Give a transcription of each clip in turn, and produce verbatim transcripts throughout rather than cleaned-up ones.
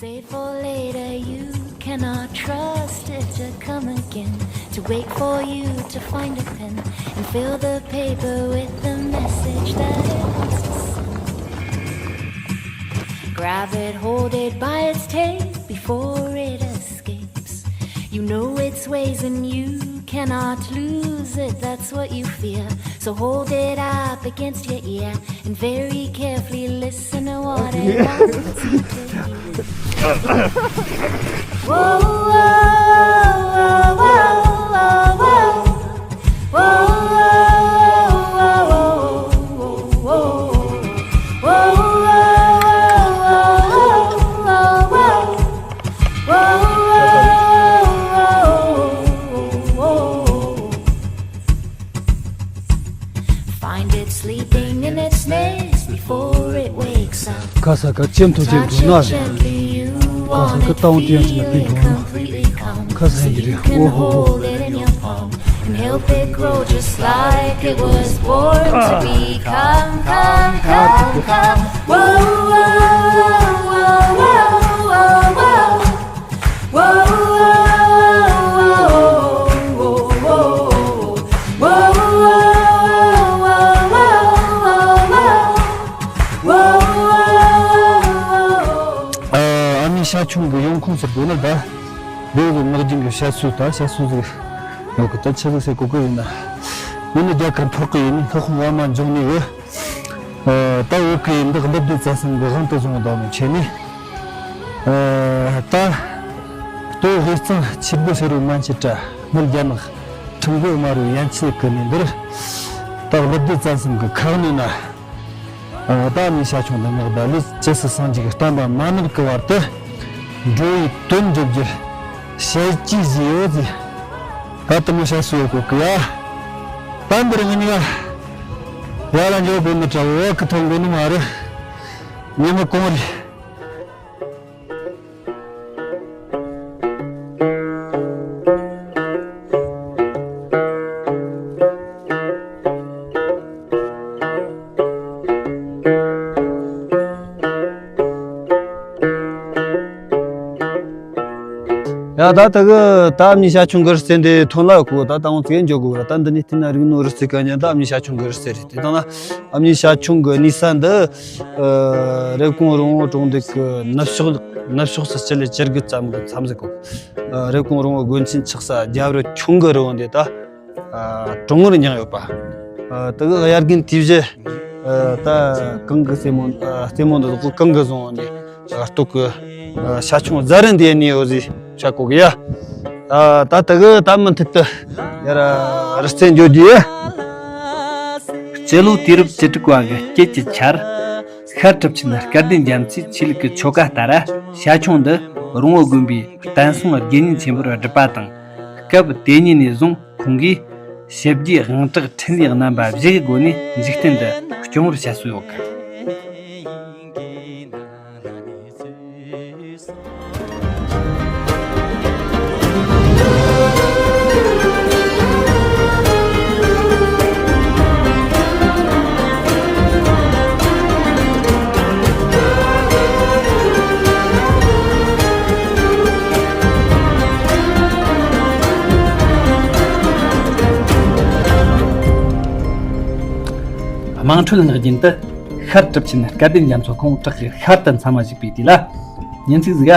Save for later, you cannot trust it to come again. To wait for you to find a pen and fill the paper with the message that it wants to send. Grab it, hold it by its tail before it escapes. You know its ways and you cannot lose it, that's what you fear. So hold it up against your ear and very carefully listen to what it wants to tell you. Whoa, whoa, whoa, whoa, whoa, whoa. Whoa, whoa, whoa, whoa, whoa. Find it sleeping in its nest before it wakes up. ཁ་ས་ཁ་ཅེམ་ཐུ་ཅེམ་ཐུ་ན་རེ། ཁ་ས་ཁ་ཏའོ་ཏེ་ཡང་ཅི་ན་པི་གོ་ན། ཁ་ས་ཡི་རེ། ཨོ་ཧོ་ཧོ། And help it grow just like it was born to be. Come, come, come, come. Whoa, whoa, whoa, whoa, whoa, whoa, whoa. Whoa, whoa, whoa, whoa, whoa. ཨ། ཨ་ནི་ཤ་ཆུང་གི་ཡོང་ཁུངས་ཟེར་དགོས་ན་ད། འདི་གི་ངག་རྒྱུན་གྱི་བཤད་སྲོལ་ད་བཤད་སྲོལ་ཟིག་ཡོད་གི། ད་ཆི་ཟིག་ཟེར་གོ་གི་ཡིན་ན། འདི་ནི་རྒྱ་གར་འཕགས་གི་ཡིན། ལྷག་དཔུང་བ་མ་འབྱུང་གནས་གི། ཨ། ད་བོད་གི་ཡིན་འདི་ཀླུ་སྡེ་བཙན་གསུམ་གི་དབང་དུ་བཟུང་བ་དང་ནི་ཆེ་ནི། ཨ། ད་ལྟོ་དབུས་གཙང་ཆུ་བདེ་ཕྱི་རུ་མན་ཆད་དྲ་སྨད་རྒྱ་ནག་ཁྲིམས་འགལ་དམའ་རུ་ཡན་ཆད་གི་ནས་འདིར། ད་ཀླུ་སྡེ་བཙན་གསུམ་གི་ཁག་ནས་ན། ཨ། ད་ཨ་མྱེས་ཤ་ཆུང་དང་ངག་ད་ལས་ཇི་སྲིད་སངས་རྒྱས་ཀྱི་བསྟན་པ་མ་ནུབ་ཀྱི་བར་དུ་འགྲོ་བའི་དོན་འགྲུབ་རྒྱུར་ཞལ་གྱིས་བཞེས་ཡོད་ཟེར། ད་དུ་མོ་ཤ་སུ་ཡོད་གོ་གི་ཡ། ད་འདིར་ངི་ཉི་ཡ་ལ་འཇོག་དགོས་ནི་དྲ་བོ་གི་ཐོན་དགོས་ནི་མ་རེད། ཉི་མ་གང་རེད། ཡ་ད་ད་གི་ད་ཨ་མྱེས་ཤ་ཆུང་གི་རི་རྩེ་འདི་ཐོན་ལ་གོ། ད་ད་འོང་ཙེ་འཇོག་གོ་ར། ད་འདི་ནས་བལྟས་ན་རིག་ནོ་རི་རྩེ་ག་ཉན་ད་ཨ་མྱེས་ཤ་ཆུང་གི་རི་རྩེ་རེད། དེ་དང་ན་ཨ་མྱེས་ཤ་ཆུང་གི་གནས་ས་འདི། ཨ། རེབ་གོང་རོང་བོ་གྲོང་སྡེ་གི་ནུབ་ཕྱོགས་ནུབ་ཕྱོགས་སུ་སྤྱི་ལེ་བཅུ་དགུ་ཙམ་གི་མཚམས་ཟིག་གོ། ཨ། རེབ་གོང་རོང་བོ་དགོན་ཆེན་ཆགས་ས་རྒྱབ་རི་ཁྱུང་གི་རི་བོ་འདི་ད། ཨ། གྲོང་ངར་མྱངས་ཡོད་པ། ཨ། དེ་གི་དབྱར་དགུན་དུས་བཞི། ཨ། ད་གངས་གི་རྩེ་མོ། ཨ། རྩེ་མོ་འདི་ཟོག་གོ་གངས་གི་བཟུང་ནས་ཨ་སྟོད་གི། ཨ། ཤ་ཆུང་རྫ་རི་འདི་ནས་ཡོད་ཟིག་བྱ་གོ་གི་ཡ། ཨ། ད་དེ་གི་ད་མུ་མཐུད་དུ་ཡར་རི་རྩེ་འགྱོ་རྒྱུ་ཡ། སྤྱི་ལོ་དུས་རབས་བཅུ་དྲུག་པ་གི་དཀྱིལ་གྱི་ཆར། ཤར་གྲུབ་ཆེན་སྐལ་ལྡན་རྒྱ་མཚོའི་ཆོས་ལུགས་ཀྱི་ཆོ་ག་ལྟར་ཤ་ཆུང་འདི་རོང་བོ་དགོན་པའི་བསྟན་སྲུང་དགེ་བསྙེན་ཆེན་པོར་སྒྲུབ་པ་དང་། སྐབས་དེ་ཉིད་ནས་བཟུང་ཁོང་གིས་ཞི་རྒྱས་དབང་དྲག་འཕྲིན་ལས་རྣམ་པ་བཞི་གི་སྒོ་ནས་འཇིག་རྟེན་འདི་སྐྱོང་བར་བྱ་སྲོལ་ཡོད་གི། དམངས་ཁྲོད་ངག་རྒྱུན་དུ། ཤར་གྲུབ་ཆེན་སྐལ་ལྡན་རྒྱ་མཚོ་ཁོང་བྲག་གི་ཤར་དུ་མཚམས་མ་བཞུགས་པའི་དུས་ལ། ཉིན་ཅིག་ཟིག་ག་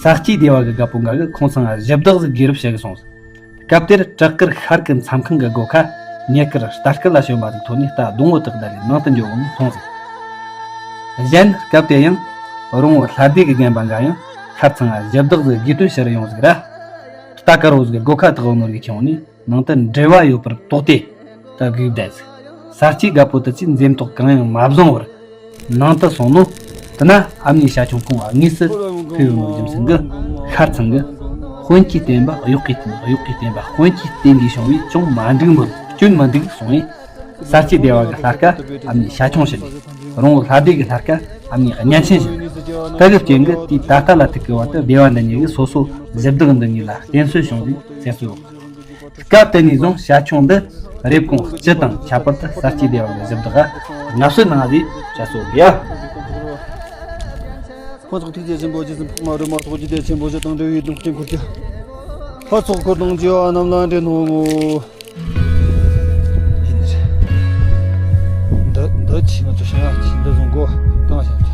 ས་སྐྱའི་སྡེ་བ་གི་རྒད་པོ་འགའ་གིས་ཁོང་ཚང་ང་གཞི་བདག་ཟིག་དགོས་རབས་བཤད་གི་སོང་ཟིག། སྐབས་དེར་བྲག་དཀར་ཤར་གི་མཚམས་ཁང་གི་སྒོ་ཁ་ཉེ་དཀར་རྟ་སྐལ་ལ་བྱོན་པ་ཟིག་ཐོན་ནས་རྟ་སྡོང་བོ་དེ་བདའ་ནས་ནང་དུ་འགྱོ་འོང་ནས་མཐོང་ཟིག། གཞན་སྐབས་དེ་ཡང་རོང་བོ་ལྷ་སྡེ་གི་རྒན་པ་འགའ་ཡང་ཤར་ཚང་ང་གཞི་བདག་ཟིག་དགོས་དོན་ཕྱིར་ཡོང་ཟིག་ར། རྟ་དཀར་བོ་ཟིག་སྒོ་ཁ་ཐག་བོ་ནོར་གི་ཁྱེར་འོང་ནས། ནང་དུ་འབྲེལ་བ་ཡོད་པར་དོགས་ཏེ་ད་སྒུག་བསྡད་ཟིག། ས་སྐྱའི་རྒད་པོ་དེ་ཚོས་འཛེམ་དོགས་གང་ཡང་མ་བཟུང་བར་ནང་དུ་སོང་ནོ། དེ་ན་ཨ་མྱེས་ཤ་ཆུང་ཁོང་དངོས་སུ་ཕེབས་ཡོད་ནོ་རྒྱུ་མཚན་གྱིས་ཤར་ཚང་གིས་དཔོན་གྱི་བསྟན་པ་གཡོག་གི་བསྟན་པ། གཡོག་གི་བསྟན་པ་དཔོན་གྱི་བསྟན་གྱིས་བྱུང་བས་ཅུང་མ་འགྲིག་མོད་སྐྱོན་མི་འདུག་གསུངས་ནས། ས་སྐྱའི་སྡེ་བ་གི་ལྷ་སྐལ་ཨ་མྱེས་ཤ་ཆུང་བྱིན་ནས། རོང་བོ་ལྷ་སྡེ་གི་ལྷ་སྐལ་ཨ་མྱེས་གཉན་ཆེན་བྱིན་ནས། དེ་གི་རྐྱེན་གྱིས་དུས་ད་ལྟ་ལ་ཐུག་གི་བར་དུ་སྡེ་བ་འདི་གཉིས་ཀྱིས་སོ་སོ་གཞི་བདག་འདི་གཉིས་ལ་བརྟེན་གསོལ་བྱུང་ཟིག་ཟེར་སྲོལ་ཡོད། སྐབས་དེ་ནས་བཟུང་ཤ་ཆུང་འདི་རེབ་གོང་སྤྱི་དང་ཁྱད་པར་དུ་ས་སྐྱའི་སྡེ་བ་གི་གཞི་བདག་ག་མངའ་གསོལ་གནང་ཟིག་བྱ་སྲོལ་ཡོད། ལྷ་ཚོགས་ཐུགས་རྗེ་ཆེན་པོ་རྗེ་བཙུན་འཕགས་མ་རོལ་མོ་ཚོགས་ཀྱི་སྡེ་ཆེན་པོ་ཞེས་དང་འབྲེལ་བའི་གདུང་རྟེན་སྐོར་གྱི། ལྷ་ཚོགས་འཁོར་དང་བཅས་པ་རྣམས་ལ་འདྲེན་ནོ། ཡིན་ནི་རེད། འདི་འདི་ཆི་ང་ཚོ་ཤ་ཡག་ཆི་འདི་བཟུང་གོ་བཏང་ཤག